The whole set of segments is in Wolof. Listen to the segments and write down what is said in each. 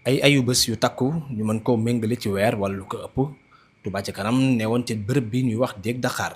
ay ayubés yu takku ñu mën koo méngale ci weer wala lu ko ëpp Touba ca kanam newoon ci bërëb bi ñuy wax déeg Dakar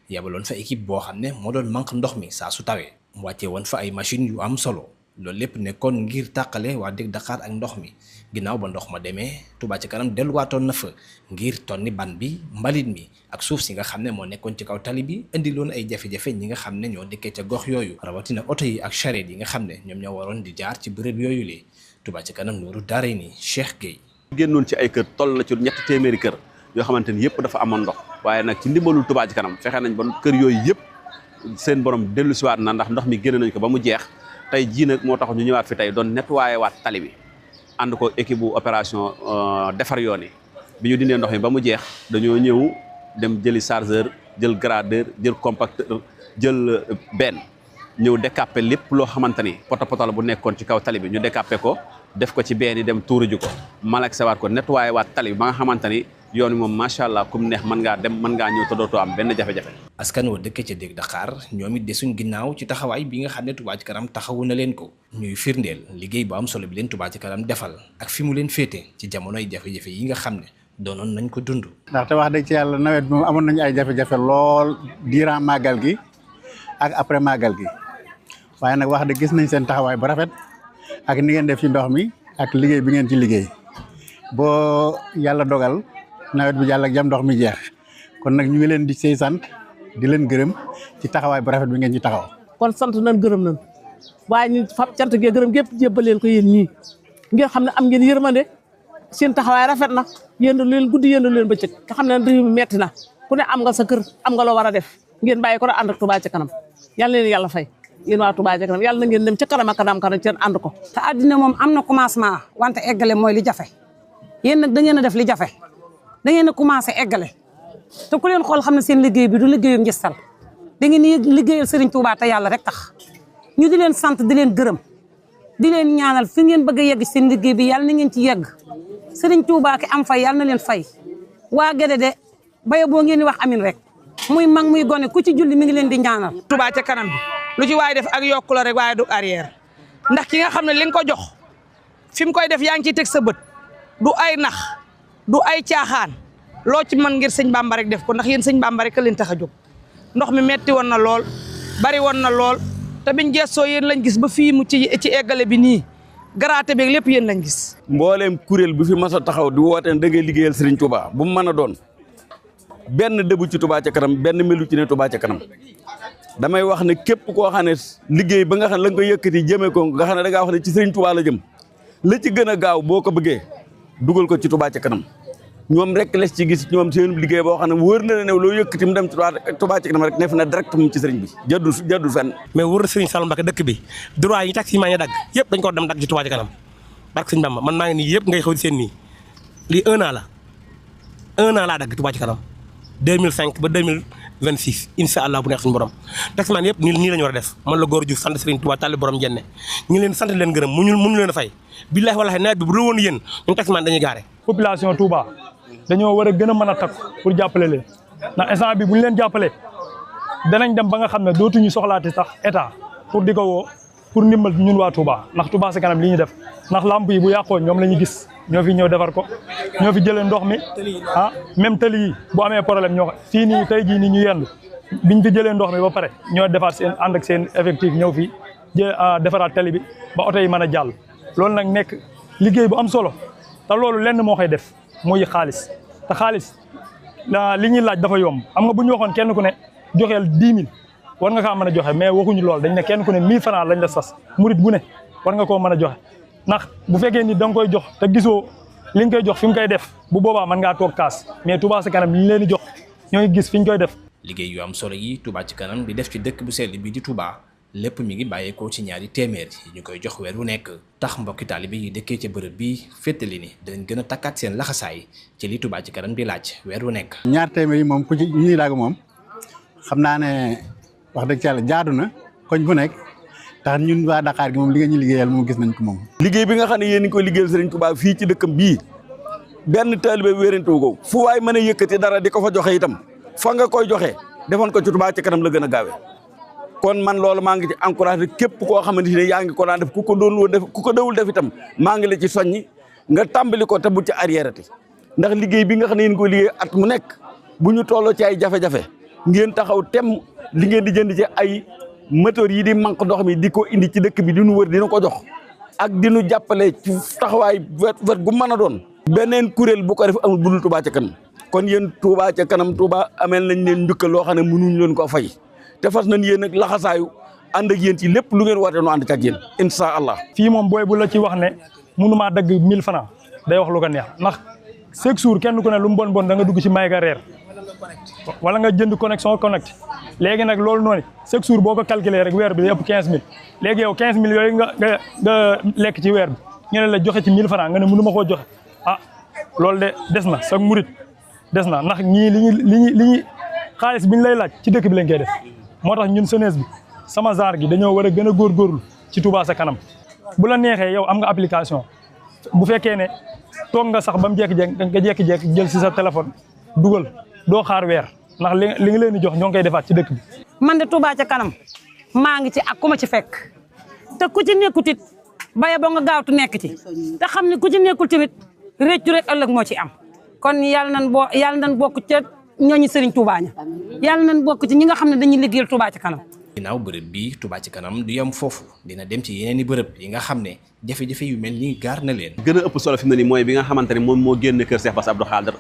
yabaloon fa équipe boo xam ne moo doon manque ndox mi saa su tawee mu wàccee woon fa ay machines yu am solo loolu lépp nekkoon ngir tàqale waa déeg Dakar ak ndox mi ginnaaw ba ndox ma demee Touba ca kanam delluwaatoon na fa ngir tonni ban bi mbalit mi ak suuf si nga xam ne moo nekkoon ci kaw tali bi indi loon ay jafe-jafe ñi nga xam ne ñoo dëkkee ca gox yooyu rawatina oto yi ak charrette yi nga xam ne ñoom ñoo waroon di jaar ci bërëb yooyu lee Touba ca kanam Nourou Darayni Cheikh Gueye. génnoon ci ay kër toll na ci ñetti téeméeri kër yoo xamante ni yëpp dafa amoon ndox waaye nag ci ndimbalul Touba ca kanam fexe nañ ba kër yooyu yëpp seen borom dellu siwaat na ndax ndox mi génne nañ ko ba mu jeex tey jii nag moo tax ñu ñëwaat fi tey doon nettoyé waat tali bi ànd ko équipe bu opération defar yoon yi bi ñu dindee ndox mi ba mu jeex dañoo ñëw dem jëli chargeur jël gradeur jël compacteur jël benn ñëw décaper lépp loo xamante ni poto la bu nekkoon ci kaw tali bi ñu décaper ko def ko ci benn yi dem tuuru ji ko malaxé waat ko nettoyé waat tali bi ba nga xamante ni yoon wi moom macha allah kum neex mën ngaa dem mën ngaa ñëw te dootoo am benn jafe-jafe. askan wa dëkk ca déeg Dakar ñoom it desuñ ginnaaw ci taxawaay bi nga xam ne Touba ca kanam taxawu na leen ko ñuy firndeel liggéey bu am solo bi leen Touba ca kanam defal ak fi mu leen féete ci jamonoy jafe-jafe yi nga xam ne doonoon nañ ko dund. ndaxte wax dëgg ci yàlla nawet bi moom amoon nañu ay jafe-jafe lool durant màggal gi ak après màggal gi waaye nag wax dëgg gis nañ seen taxawaay bu rafet ak ni ngeen def ci ndox mi ak liggéey bi ngeen ci liggéey boo yàlla dogal nawet bi jàll ak jam ndox mi jeex kon nag ñu ngi leen di sey sant di leen gërëm ci taxawaay bu rafet bi ngeen ci taxaw. kon sant nañ gërëm nañ waaye ñu fab cant gi gërëm gépp jébbal leen ko yéen ñii ngeen xam ne am ngeen yërmande seen taxawaay rafet na yéen leen guddi yéen leen bëccëg nga xam ne réew mi metti na ku ne am nga sa kër am nga loo war a def ngeen bàyyi ko da ànd ak Touba ca kanam yàlla leen yàlla fay yéen waa Touba ca kanam yàlla na ngeen dem ca kanam ak kanam seen ànd ko. te àddina moom am na commencement wante eggale mooy li jafe yéen nag da ngeen a def li jafe da ngeen a commencé eggale te ku leen xool xam ne seen liggéey bi du liggéeyum njëstal da ngeen di liggéeyal Serigne Touba te yàlla rek tax ñu di leen sant di leen gërëm di leen ñaanal fi ngeen bëgg a yegg seen liggéey bi yàlla na ngeen ci yegg Serigne Touba ki am fay yàlla na leen fay waa Guédé de baye boo ngeen di wax amin rek muy mag muy gone ku ci julli mi ngi leen di ñaanal. Touba ca kanam bi lu ci waay def ak yokku la rek waaye du arrière ndax ki nga xam ne li nga ko jox fi mu koy def yaa ngi ciy teg sa bët du ay nax du ay caaxaan loo ci mën ngir sëñ Bamba rek def ko ndax yéen sëñ Bamba rek a leen tax a jóg ndox mi metti woon na lool bari woon na lool te biñ gestoo yéen lañ gis ba fii mu ci eggale bi nii garaate beeg lépp yéen lañ gis. mbooleem kuréel bu fi mas a taxaw di woote da ngay liggéeyal Serigne Touba bu mu mën a doon benn dëbu ci Touba ca kanam benn melu ci ne Touba ca kanam damay wax ne képp koo xam ne liggéey ba nga xam ne la nga ko yëkkati jëmee ko nga xam ne da ngaa wax ne ci Serigne Touba la jëm la ci gën a gaaw boo ko bëggee dugal ko ci Touba ca kanam ñoom rek les ci gis ñoom seen liggéey boo xam ne wóor na ne loo yëkkati mu dem ci Touba ca kanam rek neef na direct mu ci Serigne bi jàddul fenn. mais wóor na Serigne Sall Mbacké dëkk bi droit yi tax yi maa ngi dagg yëpp dañ ko dem dagg ci Touba ca kanam barke Serigne Bamba man maa ngi nii yëpp ngay xaw di seen nii lii 1 an la 1 an laa dagg Touba ca kanam 2005 ba 2026 incha allah bu neex suñu borom taximaan yëpp nii la ñu war a def man la góor Diouf sant Serigne Touba tàlli borom jenne ñu ngi leen sant leen gërëm mënu leen a fay billahi wallahi nawet bi bu dul woon yéen ñun taximaan dañuy gaare. population Touba dañoo war a gën a mën a takku pour jàppale leen ndax instant bi bu ñu leen jàppalee danañ dem ba nga xam ne dootuñu soxlaati sax état pour di ko woo pour ndimbal ñun waa Touba ndax Touba ca kanam li ñu def ndax lamp yi bu yàqoo ñoom la ñu gis ñoo fi ñëw defar ko ñoo fi jëlee ndox mi même tali yi bu amee problème ñoo ko fii nii tey jii nii ñu yendu biñ fi jëlee ndox mi ba pare ñoo defaat seen ànd ak seen effectif ñëw fi defaraat tali bi ba oto yi mën a jàll loolu nag nekk liggéey bu am solo te loolu lenn moo koy def muy xaalis te xaalis li ñuy laaj dafa yomb xam nga bu ñu waxoon kenn ku ne joxeel 10 000 war nga kaa mën a joxe mais waxuñu loolu dañ ne kenn ku ne 1000 francs lañ la sas murit bu ne war nga koo mën a joxe ndax bu fekkee ni da nga koy jox te gisoo li nga koy jox fi mu koy def bu boobaa mën ngaa toog kaas mais Touba ca kanam li ñu leen di jox ñoo ngi gis fi ñu koy def. liggéey yu am solo yi Touba ca kanam di def ci dëkk bu sell bi di Touba lépp mi ngi bàyyeekoo ci ñaari téeméer yi ñu koy jox weer wu nekk tax mbokki taalibe yi dëkkee ca bërëb bi féttali ni danañ gën a takkaat seen laxasaay ci li Touba ca kanam di laaj weer wu nekk. ñaar téeméer yi moom ku ci ñuy laag moom xam naa ne wax dëgg ci yàlla jaadu na koñ bu nekk tax ñun waa Dakar gi moom li nga ñu liggéeyal moom gis nañ ko moom. liggéey bi nga xam ne yéen ngi koy liggéeyal Serigne Touba fii ci dëkkam bii benn taalibe wérantu ko fu waay mën a yëkkati dara di ko fa joxe itam fa nga koy joxe defoon ko ci Touba ca kanam la gën a gaawee kon man loolu maa ngi ci encouragé képp koo xamante ne yaa ngi ko daan def ku ko doon def ku ko dawul def itam maa ngi la ci soññi nga tàmbali ko te bu ci arrière ti ndax liggéey bi nga xam ne yéen ko liggéey at mu nekk bu ñu tolloo ci ay jafe-jafe ngeen taxaw tem li ngeen di jënd ci ay moteur yi di manque ndox mi di ko indi ci dëkk bi di nu wër dina ko jox ak di nu jàppale ci taxawaay wet gu mën a doon. beneen kuréel bu ko def amul budul Touba ca kanam kon yéen Touba ca kanam Touba ameel nañ leen njukkal loo xam ne mënuñ leen ko fay te fas nañ yéen ak laxasaayu ànd ak yéen ci lépp lu ngeen woote nu ànd ak yéen incha allah. fii moom booy bu la ci wax ne mënumaa dagg 1000 francs day wax lu ko neex ndax chaque jour kenn ku ne lu mu bon da nga dugg ci may ga reer wala nga jënd connexion connecté léegi nag loolu noonu chaque jour boo ko calculé rek weer bi day ëpp 15000 léegi yow 15000 yooyu nga lekk ci weer bi ñu ne la joxe ci 1000 francs nga ne mënu ma koo joxe ah loolu de des na sa murit des na ndax ñii li ñuy xaalis bi ñu lay laaj ci dëkk bi lañ koy def moo tax ñun jeunesse bi sama genre gi dañoo war a gën a góorgóorlu ci Touba ca kanam bu la neexee yow am nga application bu fekkee ne toog nga sax ba mu jékki-jékki jël si sa téléphone dugal doo xaar weer ndax li nga leen di jox ñoo ngi koy defaat ci dëkk bi. man de Touba ca kanam maa ngi ci ak ku ma ci fekk te ku ci nekkut it baye boo nga gaawtu nekk ci te xam ne ku ci nekkul tamit réccu rek ëllëg moo ci am kon yàlla nañ bokk ca ñooñu Serigne Touba ña yàlla nañ bokk ci ñi nga xam ne dañuy liggéeyal Touba ca kanam. ginnaaw bërëb bi Touba ci kanam du yem foofu dina dem ci yeneen i bërëb yi nga xam ne jafe-jafe yu mel nii gaar na leen. gën a ëpp solo fi mu ne nii mooy bi nga xamante ne moom moo génn kër Cheikh Bass Abdou Khadre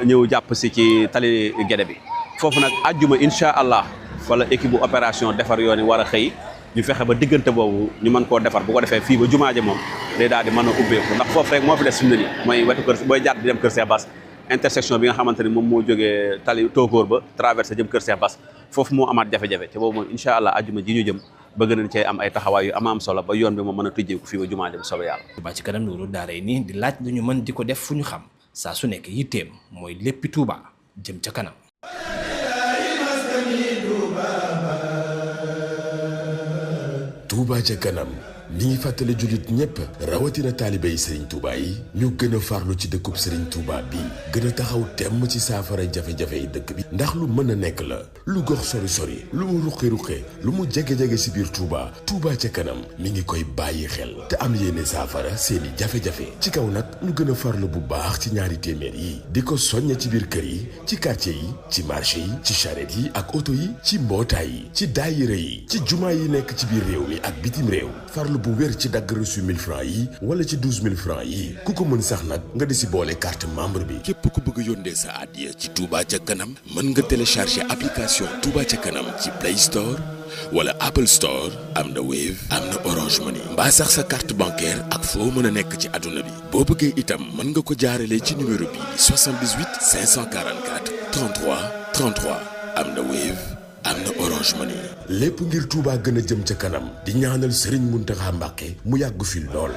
ñëw jàpp si ci tali Guédé bi foofu nag àjjuma incha allah wala équipe bu opération defar yoon yi war a xëy ñu fexe ba diggante boobu ñu mën koo defar bu ko defee fii ba jumaa ja moom day daal di mën a ubbeeku ndax foofu rek moo fi des fi mu ne nii mooy wetu kër booy jàdd di dem kër Cheikh Bass intersection bi nga xamante ni moom moo jógee tali Tokor ba traversé jëm kër Cheikh Bass foofu moo amaat jafe-jafe te boobu moom incha allah àjjuma ji ñu jëm bëgg nañ cee am ay taxawaay yu am solo ba yoon bi moom mën a tujjeeku fii ba jumaa ja bu soobee yàlla. Touba ci kanam loolu daaray nii di laaj lu ñu mën di ko def fu ñu xam saa su nekk yitteem mooy léppi Touba jëm ca kanam. Touba ca kanam mi ngi fàttali jullit ñépp rawatina taalibe yi Serigne Touba yi ñu gën a farlu ci dëkkub Serigne Touba bi gën a taxaw temm ci saafara jafe-jafe yi dëkk bi ndax lu mën a nekk la lu gox sori lu mu ruqe-ruqe lu mu jege-jege si biir Touba Touba ca kanam mi ngi koy bàyyi xel te am yéene saafara seeni jafe-jafe ci kaw nag ñu gën a farlu bu baax ci ñaari téeméer yi di ko soññe ci biir kër yi ci quartier yi ci marché yi ci charrette yi ak oto yi ci mbootaay yi ci daayira yi ci jumaa yi nekk ci biir réew mi ak bitim réew farlu bu wér ci dagg reçu 1000 francs yi wala ci 12000 francs yi ku ko mën sax nag nga di si boole carte membre bi. képp ku bëgg yónnee sa addiya ci Touba ca kanam mën nga télécharger application Touba ca kanam ci Play Store wala Apple Store am na Wave am na Orange Money mbaa sax sa carte bancaire ak foo mën a nekk ci àdduna bi boo bëggee itam mën nga ko jaarale ci numéro bi 78 544 33 33 am na Wave am na Orange Money. lépp ngir Touba gën a jëm ca kanam di ñaanal Serigne Mountakha Mbacké mu yàgg fi lool.